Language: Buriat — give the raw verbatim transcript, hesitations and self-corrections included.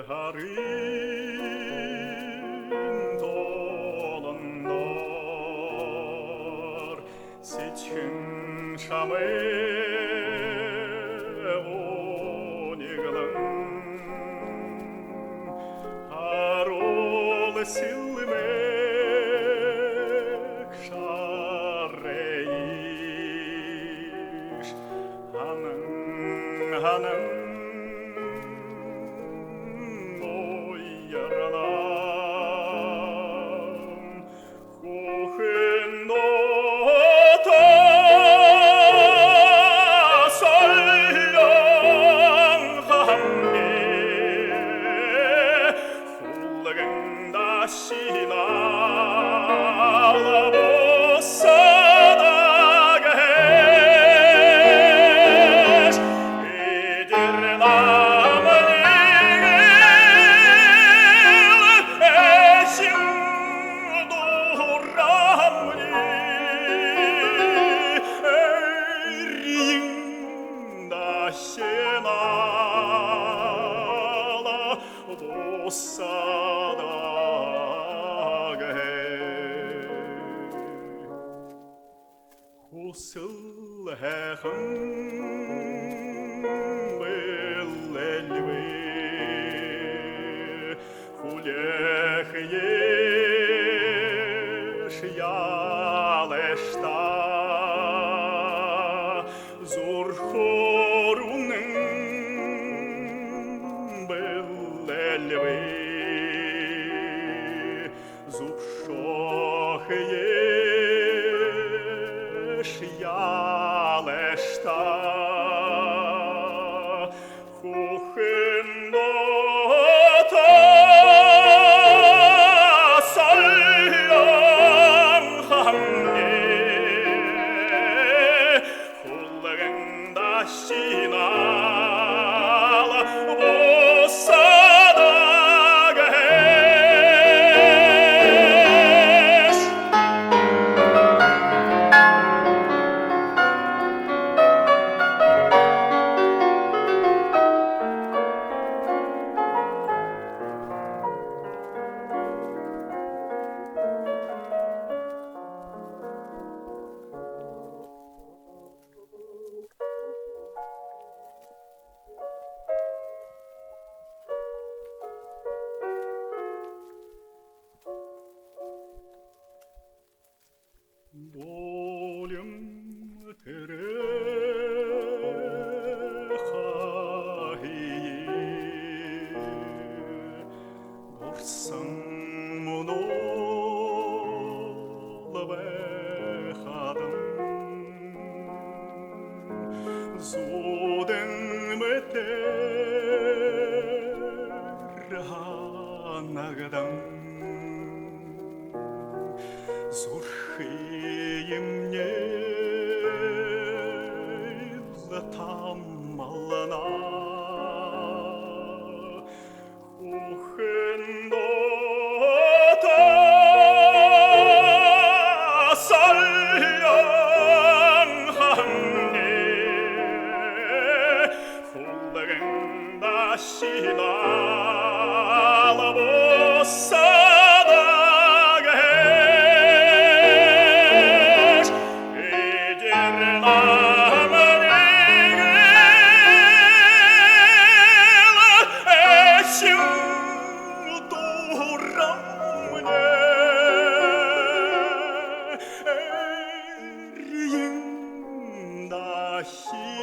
Һарын тоолондоор сэдьхэн шамай униглан, һаруул сэлмэг шарайш һанан, һанан уярнам. Хүхын нютаг солён хамни, хүлгэн дашинал бусадаг һэш. Эдир намнигил эсэм дурамни, эрьен дашинал бусадаг һэш. Хүсэл һайхан бэлэлби, хүлеэхэеш яалааш та. Зүрхөөр үнэн бэлэлби, зүбшөөхэеш яалааш та. Хүхын нютаг солён хамни, хүлгэн дашинал бусадаг һэш. Болим тэрэ хахые дурсан мүнөөл байхадам, зүүдэн мэтээр һанагдан. Зүрхыемни лэ тамална. Хүхын нютаг солён хамни, хүлгэн дашинал бусадаг һэш. Эдир намнигил эсэм дурамни, эрьен даши